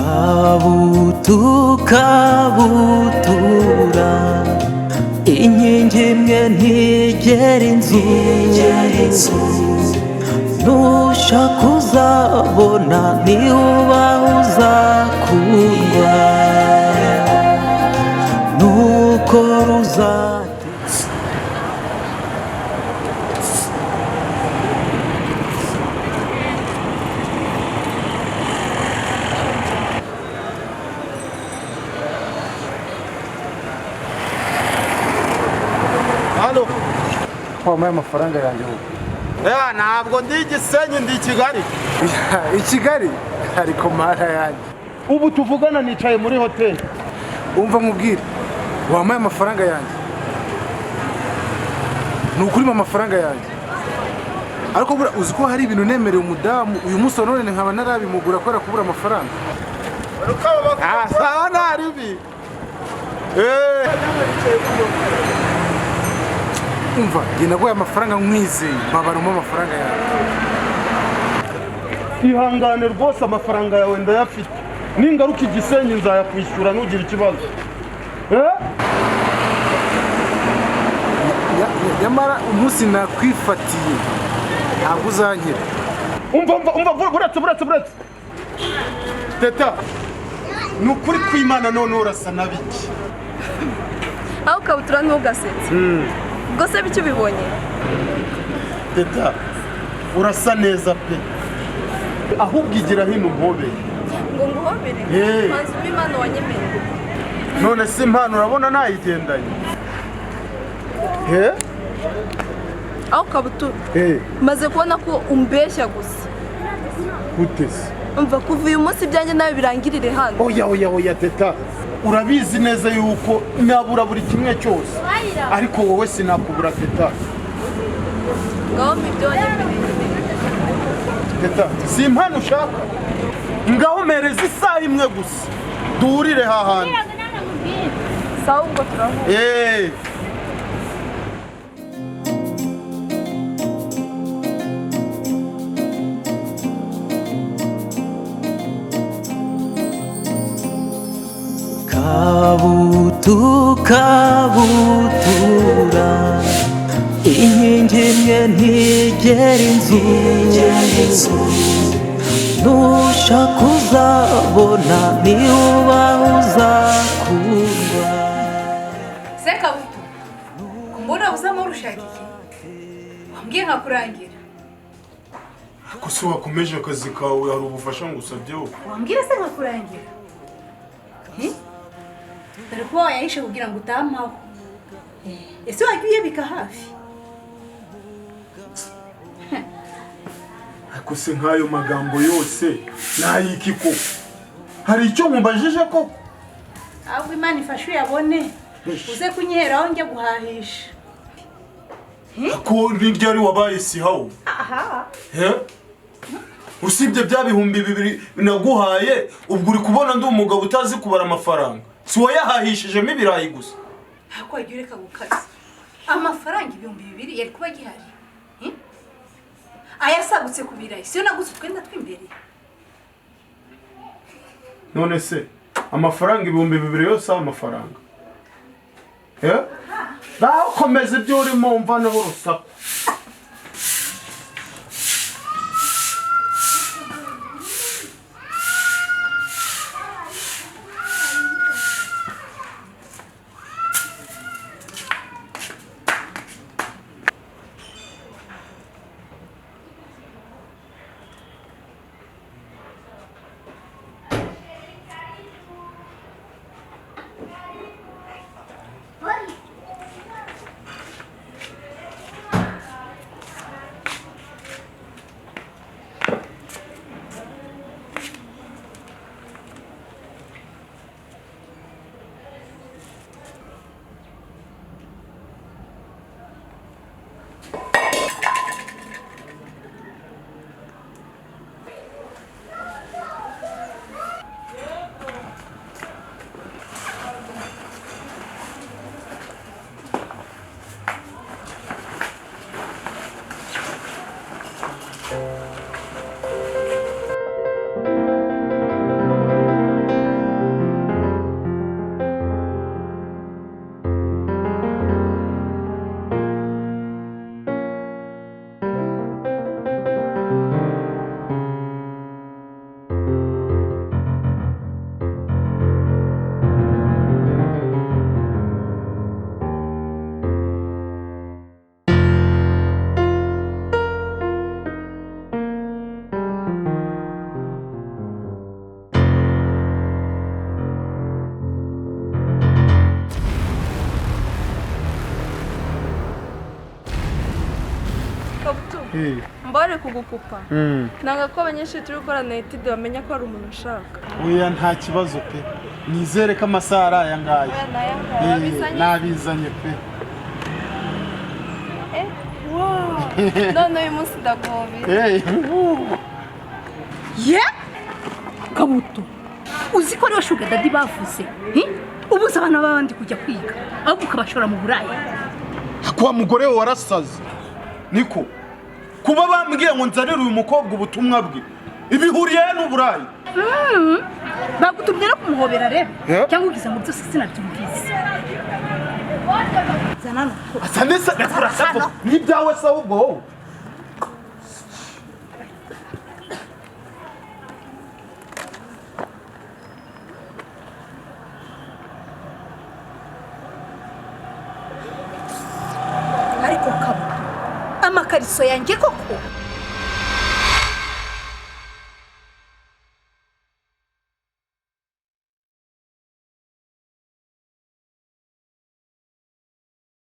Kabutu kabutura, inkingi imwe ntigera inzu, nushaka uzabona, niba uzakundwa nuko ruzate. Hano. Wampaye amafaranga yanjye ubu? Ntabwo ndi Igisenyi, ndi i Kigali. I Kigali ariko mara yanjye. Ubu tuvugana nicaye muri hoteli. Umva nkubwire, wampaye amafaranga yanjye? Ni ukuri mpa amafaranga yanjye. Ariko buriya uzi ko hari ibintu nemereye umudamu uyu munsi wa none nkaba narabimugura kubera kubura amafaranga? Ah, sawa, nta ribi. Umva, njye naguhaye amafaranga nkwizeye, mbabara umpe amafaranga yawe. Ihangane rwose, amafaranga yawe ndayafite, ningaruka Igisenyi nzayakwishyura, ntugire ikibazo. Nyamara umunsi nakwifatiye ntabwo uzankira. Umva, umva, umva, buretse, buretse, buretse. Teta, ni ukuri kw'Imana, none urasa na biki? Aho Kabutura, ntugasetse. Ubwo se bicyo ubibonye? Teta, urasa neza pe. Ahubwo igira hino umpobere. Ngo nguhobere? Eh. Manzi umpe impano wanyemereye. None se impano urabona nayigendanye? Aho Kabutura, Eh, maze kubona ko umbeshya gusa. Gute se? Umva, kuva uyu munsi ibyanjye nawe birangirire hano. Oya, oya, oya, Teta, urabizi neza yuko nabura buri kimwe cyose, ariko wowe sinakubura, Teta. Ngaho mpa ibyo wanyemereye. Teta, si impano ushaka? Ngaho mpereza isaha imwe gusa duhurire hahandi. Sawa, ubwo turahura. Eh. Kabutu kabutura, inkingi imwe ntigera inzu, nushaka uzabona, niba uzakundwa. Sekabuto, kumbona uzamo urushaka iki? Wambwiye nkakurangira. Ko se wakomeje akazi kawe? Hari ubufasha ngusabye wowe? Wambwira se nkakurangira? Eh? Dore kuba wayahishe kugira ngo utampaho. Ese wajya uyabika hafi? Ariko se nk'ayo magambo yose nayiki koko? Hari icyo nkubajije koko? Ahubwo Imana ifashe uyabone. Uze kunyiheraho njya guhahisha. Ko n'iryari wabaye sihawo? Aha. He? Usibye bya 2000 naguhaye, ubwo uri kubona ndi umugabo utazi kubara amafaranga? Si wayahahishijemo ibirayi gusa? Ako wajya ureka gukaza. Amafaranga 2000 yari kuba agihari. Ayasagutse ku birayi. Siyo naguze utwenda tw'imbere. None se amafaranga 2000 yose ari amafaranga? Naho komeza ibyo urimo, umva n'urusaku. Mbare kugukupa. Nanga ko abanyeshuri turi gukorana étude bamenya ko hari umuntu ushaka. Oya, nta kibazo pe. Nizere ko amasaha ari aya ngaya. Oya, ni aya ngaya. Wabizanye? Nabizanye pe. Eh, wow. None uyu munsi ndaguhobera. Ye Kabuto, uzi ko ariwe sugar daddy bavuze? Hi? Ubuze abana b'abandi kujya kwiga, ahubwo ukabashora mu buraya. Kuba mugore we warasaze, niko kuba bambwiye ngo nzanire uyu mukobwa ubutumwa bwe, ibihuriye he n'uburayi? Bagutumye no kumuhobera rero? Eh? Cyangwa ugize ngo byose sinabyumvise? Zana hano. Asa neza, urasapfa n'ibyawe se ahubwo wowe. Ariko Kabuto, amakariso yanjye koko!